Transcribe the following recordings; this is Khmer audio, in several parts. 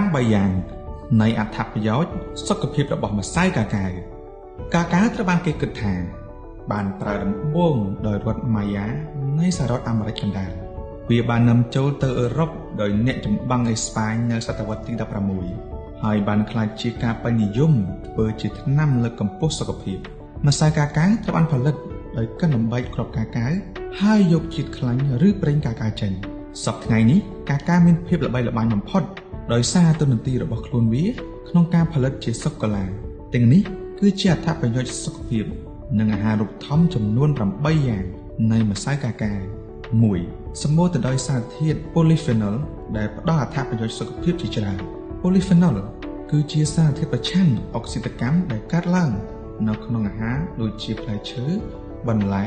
8យ៉ាងនៃអត្ថប្រយោជន៍សុខភាពរបស់ម្សៅកាកាវកាកាវត្រូវបានគេគិតថាបានប្រើដំបូងដោយរដ្ឋម៉ាយ៉ានៃសហរដ្ឋអាមេរិកកណ្ដាលវាបាននាំចូលទៅអឺរ៉ុបដោយអ្នកចម្បាំងអេស្ប៉ាញនៅសតវត្សទី16ហើយបានក្លាយជាការពេញនិយមធ្វើជាថ្នាំលើកកម្ពស់សុខភាពម្សៅកាកាវត្រូវបានផលិតដោយកិនបំបែកគ្រាប់កាកាវហើយយកជាតិខ្លាញ់ឬប្រេងកាកាវចេញសព្វថ្ងៃនេះកាកាវមានភាពល្បីល្បាញបំផុតដោយសារតួនាទីរបស់ខ្លួនវាក្នុងការផលិតជាសូកូឡាទាំងនេះគឺជាអត្ថប្រយោជន៍សុខភាពនិងអាហារូបត្ថម្ភចំនួន8យ៉ាងនៃម្សៅកាកាវ1សម្បូរទៅដោយសារធាតុ polyphenol ដែលផ្ដល់អត្ថប្រយោជន៍សុខភាពជាច្រើន polyphenol គឺជាសារធាតុប្រឆាំងអុកស៊ីតកម្មដែលកើតឡើងនៅក្នុងអាហារដូចជាផ្លែឈើបន្លែ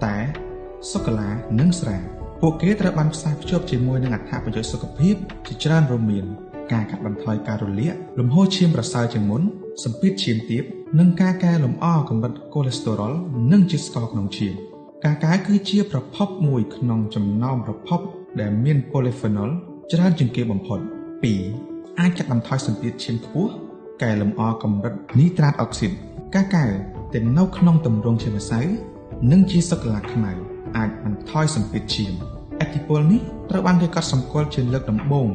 តែសូកូឡានិងស្រាពួកគេត្រូវបានផ្សារភ្ជាប់ជាមួយនឹងអត្ថប្រយោជន៍សុខភាពជាច្រើនរួមមានការកាត់បន្ថយការរលាកលំហូរឈាមប្រសើរជាងមុនសម្ពាធឈាមទាបនិងការកែលម្អកម្រិតកូលេស្តេរ៉ុលនិងជាតិស្ករក្នុងឈាមកាកាវគឺជាប្រភពមួយក្នុងចំណោមប្រភពដែលមាន polyphenol ច្រើនជាងគេបំផុត2អាចកាត់បន្ថយសម្ពាធឈាមខ្ពស់កែលម្អកម្រិតនីត្រាតអុកស៊ីតកាកាវទាំងនៅក្នុងទម្រង់ជាម្សៅនិងជាសូកូឡាខ្មៅអាចបន្ថយសម្ពាធឈាមឥទ្ធិពលនេះត្រូវបានគេកត់សម្គាល់ជាលើកដំបូង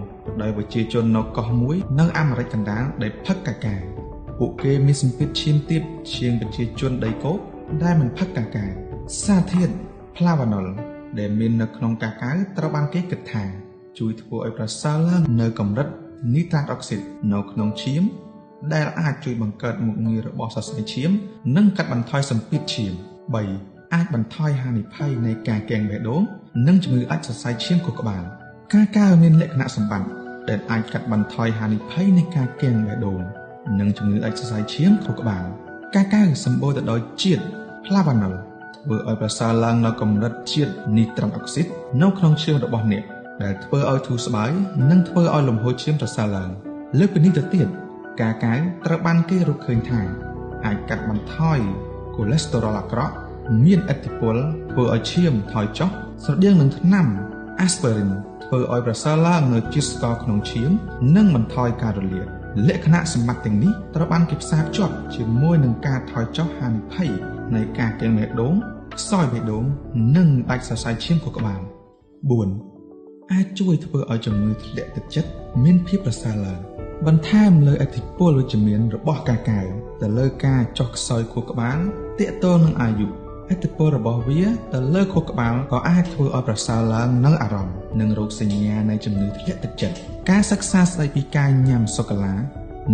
ដោយប្រជាជននៅកោះមួយនៅអាមេរិកកណ្ដាលដែលផឹកកាកាវពួកគេមានសម្ពាធឈាមទាបជាងប្រជាជនដីគោកដែលមិនផឹកកាកាវសារធាតុ flavanol ដែលមាននៅក្នុងកាកាវត្រូវបានគេគិតថាជួយធ្វើឲ្យប្រសើរឡើងនៅកម្រិតនីត្រាតអុកស៊ីតនៅក្នុងឈាមដែលអាចជួយបង្កើតមុខងាររបស់សរសៃឈាមនិងកាត់បន្ថយសម្ពាធឈាម3អាចបន្ថយហានិភ័យនៃការគាំងបេះដូងនិងជំងឺអាចសរសៃឈាមខួរក្បាលកាកាវមានលក្ខណៈសម្បត្តិដែលអាចកាត់បន្ថយហានិភ័យនៃការគាំងបេះដូងនិងជំងឺអាចសរសៃឈាមខួរក្បាលកាកាវសម្បូរទៅដោយជាតិ flavanol ធ្វើឲ្យប្រសើរឡើងនៅកម្រិតជាតិនីត្រាតអុកស៊ីតនៅក្នុងឈាមរបស់អ្នកដែលធ្វើឲ្យធូរស្បើយនិងធ្វើឲ្យលំហូរឈាមប្រសើរឡើងលើសពីនេះទៅទៀតកាកាវត្រូវបានគេរកឃើញថាអាចកាត់បន្ថយកូលេស្តេរ៉ុលអាក្រក់មានឥទ្ធិពលធ្វើឲ្យឈាមថយចុះស្រដៀងនឹងថ្នាំអាស្ពីរីនធ្វើឲ្យប្រសើរឡើងនៅជាតិស្ករក្នុងឈាមនិងបន្ថយការរលាកលក្ខណៈសម្បត្តិទាំងនេះត្រូវបានគេផ្សារភ្ជាប់ជាមួយនឹងការថយចុះហានិភ័យនៃការគាំងបេះដូងខ្សោយបេះដូងនិងដាច់សរសៃឈាមខួរក្បាល4អាចជួយធ្វើឲ្យជំងឺធ្លាក់ទឹកចិត្តមានភាពប្រសើរឡើងបន្ថែមលើឥទ្ធិពលវិជ្ជមានរបស់កាកាវទៅលើការចុះខ្សោយខួរក្បាលទាក់ទងនឹងអាយុឥទ្ធិពលរបស់វាទៅលើខួរក្បាលក៏អាចធ្វើឲ្យប្រសើរឡើងនៅអារម្មណ៍និងរោគសញ្ញានៃជំងឺធ្លាក់ទឹកចិត្តការសិក្សាស្ដីពីការញ៉ាំសូកូឡា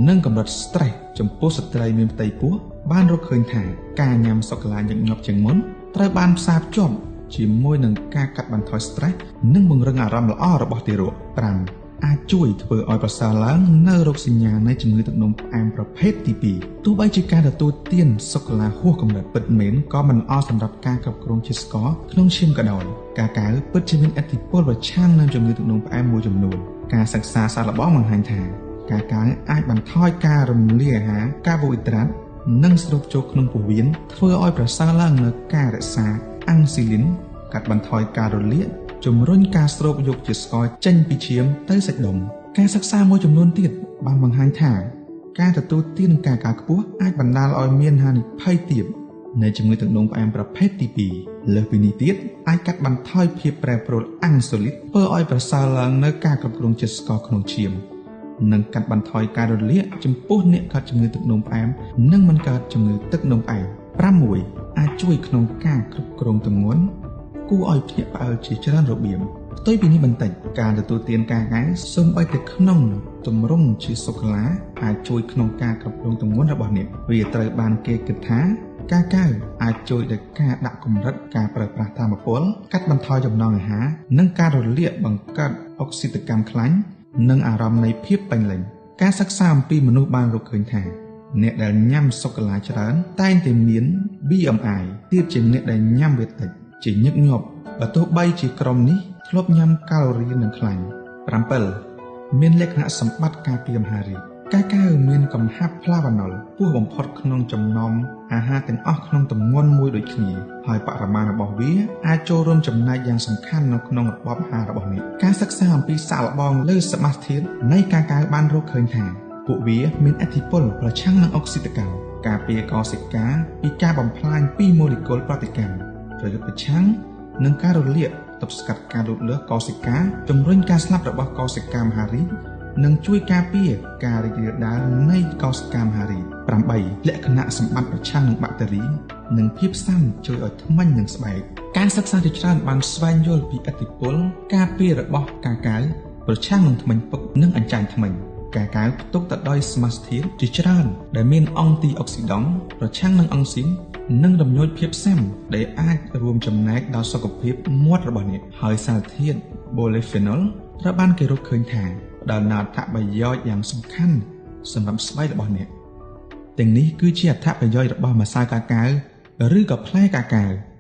និងកម្រិត stress ចំពោះស្ត្រីមានផ្ទៃពោះបានរកឃើញថាការញ៉ាំសូកូឡាញឹកញាប់ជាងមុនត្រូវបានផ្សារភ្ជាប់ជាមួយនឹងការកាត់បន្ថយ stress និងពង្រឹងអារម្មណ៍ល្អរបស់ទារក5អាចជួយធ្វើឲ្យប្រសើរឡើងនៅរោគសញ្ញានៃជំងឺទឹកនោមផ្អែមប្រភេទទី2ទោះបីជាការទទួលទានសូកូឡាហួសកម្រិតពិតមែនក៏មិនល្អសម្រាប់ការគ្រប់គ្រងជាតិស្ករក្នុងឈាមក៏ដោយកាកាវពិតជាមានឥទ្ធិពលប្រឆាំងនឹងជំងឺទឹកនោមផ្អែមមួយចំនួនការសិក្សាសាកល្បងបង្ហាញថាកាកាវអាចបន្ថយការរំលាយអាហារកាបូអ៊ីដ្រាតនិងស្រូបចូលក្នុងពោះវៀនធ្វើឲ្យប្រសើរឡើងនៅការរក្សាអាំងស៊ីលីនកាត់បន្ថយការរលាកជំរុញការស្រូបយកជាតិស្ករចេញពីឈាមទៅសាច់ដុំការសិក្សាមួយចំនួនទៀតបានបង្ហាញថាការទទួលទានកាកាវខ្ពស់អាចបណ្ដាលឲ្យមានហានិភ័យទាបនៃជំងឺទឹកនោមផ្អែមប្រភេទទី2លើសពីនេះទៀតអាចកាត់បន្ថយភាពប្រែប្រួលអាំងស៊ូលីនធ្វើឲ្យប្រសើរឡើងនៅការគ្រប់គ្រងជាតិស្ករក្នុងឈាមនិងកាត់បន្ថយការរលាកចំពោះអ្នកកើតជំងឺទឹកនោមផ្អែមនិងមិនកើតជំងឺទឹកនោមផ្អែម6អាចជួយក្នុងការគ្រប់គ្រងទម្ងន់គួរឲ្យភ្ញាក់ផ្អើលជាច្រើនរបៀបផ្ទុយពីនេះបន្តិចការទទួលទានកាកាវសូម្បីតែក្នុងទម្រង់ជាសូកូឡាអាចជួយក្នុងការគ្រប់គ្រងទម្ងន់របស់អ្នកវាត្រូវបានគេគិតថាកាកាវអាចជួយដល់ការដាក់កម្រិតការប្រើប្រាស់ថាមពលកាត់បន្ថយចំណង់អាហារនិងការរលាកបង្កើតអុកស៊ីតកម្មខ្លាញ់និងអារម្មណ៍នៃភាពពេញលេញការសិក្សាអំពីមនុស្សបានរកឃើញថាអ្នកដែលញ៉ាំសូកូឡាច្រើនតែងតែមាន BMI ទាបជាងអ្នកដែលញ៉ាំវាតិចជាញឹកញាប់បើទោះបីជាក្រុមនេះធ្លាប់ញ៉ាំកាឡូរីនិងខ្លាញ់7មានលក្ខណៈសម្បត្តិការពារមហារីក កាកាវមានកំហាប់ផ្លាវ៉ាណុលខ្ពស់បំផុតក្នុងចំណោមអាហារទាំងអស់ក្នុងទម្ងន់មួយដូចគ្នា ហើយបរិមាណរបស់វាអាចចូលរួមចំណែកយ៉ាងសំខាន់នៅក្នុងរបបអាហាររបស់អ្នក។ ការសិក្សាអំពីសាកល្បងលើសមាសធាតុនៃកាកាវបានរកឃើញថា ពួកវាមានឥទ្ធិពលប្រឆាំងនឹងអុកស៊ីតកម្ម ការពារកោសិកាពីការបំផ្លាញពីម៉ូលេគុលប្រតិកម្ម ប្រយុទ្ធប្រឆាំងនឹងការរលាក ទប់ស្កាត់ការលូតលាស់កោសិកា ជំរុញការស្លាប់របស់កោសិកាមហារីក និងជួយការពារការរីករាលដាលនៃកោសិកាមហារីក។ 8 លក្ខណៈសម្បត្តិប្រឆាំងនឹងបាក់តេរី និងភាពស៊ាំជួយឲ្យធ្មេញនិងស្បែក។ ការសិក្សាជាច្រើនបានស្វែងយល់ពីឥទ្ធិពលការពាររបស់កាកាវប្រឆាំងនឹងធ្មេញពុកនិងអញ្ចាញធ្មេញ។ កាកាវផ្ទុកទៅដោយសមាសធាតុជាច្រើនដែលមានអង់ទីអុកស៊ីដង់ ប្រឆាំងនឹងអង់ស៊ីម និងរំញោចភាពស៊ាំ ដែលអាចរួមចំណែកដល់សុខភាពមាត់របស់អ្នក ហើយសារធាតុ Polyphenol ត្រូវបានគេរកឃើញថាផ្ដល់នូវអត្ថប្រយោជន៍យ៉ាងសំខាន់សម្រាប់ស្បែករបស់អ្នក។ ទាំងនេះគឺជាអត្ថប្រយោជន៍របស់ម្សៅកាកាវឬក៏ផ្លែកាកាវ។